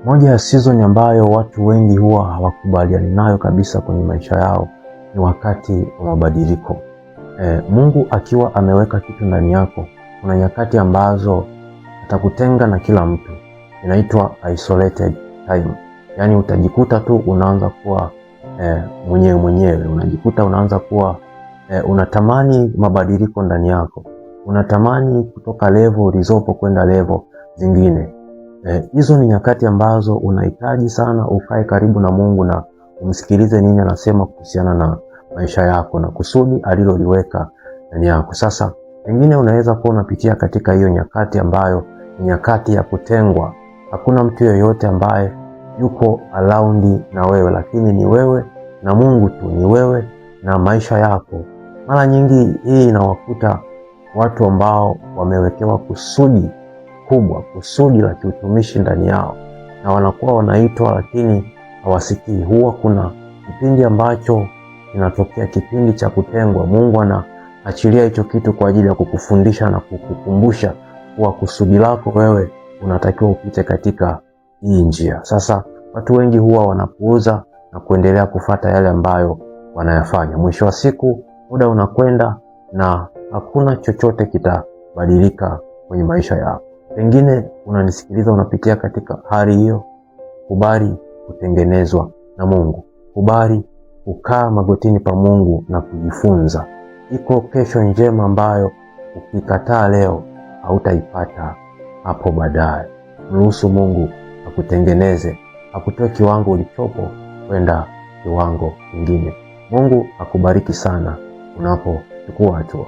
Moja ya season ambayo watu wengi huwa hawakubaliani nayo kabisa kwenye maisha yao ni wakati wa mabadiliko. Mungu akiwa ameweka kitu ndani yako, kuna nyakati ambazo atakutenga na kila mtu, inaitwa isolated time. Yaani utajikuta tu unaanza kuwa mwenyewe mwenyewe, unajikuta unaanza kuwa unatamani mabadiliko ndani yako, unatamani kutoka level ulizopo kwenda level zingine. Hizo ni nyakati ambazo unahitaji sana ukae karibu na Mungu na umsikilize nini anasema kuhusiana na maisha yako na kusudi aliloliweka ndani yako. Sasa pengine unaweza kuwa unapitia katika hiyo nyakati ambayo ni nyakati ya kutengwa. Hakuna mtu yeyote ambaye yuko around na wewe, lakini ni wewe na Mungu tu, ni wewe na maisha yako. Mara nyingi hii inawakuta watu ambao wamewekewa kusudi kubwa, kusudi la kiutumishi ndani yao, na wanakuwa wanaitwa lakini hawasikii. Huwa kuna kipindi ambacho kinatokea, kipindi cha kutengwa. Mungu anaachilia hicho kitu kwa ajili ya kukufundisha na kukukumbusha kuwa kusudi lako wewe unatakiwa upite katika hii njia. Sasa watu wengi huwa wanapuuza na kuendelea kufata yale ambayo wanayafanya. Mwisho wa siku muda unakwenda na hakuna chochote kitabadilika kwenye maisha yako. Pengine unanisikiliza unapitia katika hali hiyo. Kubali kutengenezwa na Mungu, kubali kukaa magotini pa Mungu na kujifunza. Iko kesho njema ambayo ukikataa leo hautaipata hapo baadaye. Mruhusu Mungu akutengeneze, akutoe kiwango ulichopo kwenda kiwango kingine. Mungu akubariki sana unapochukua hatua.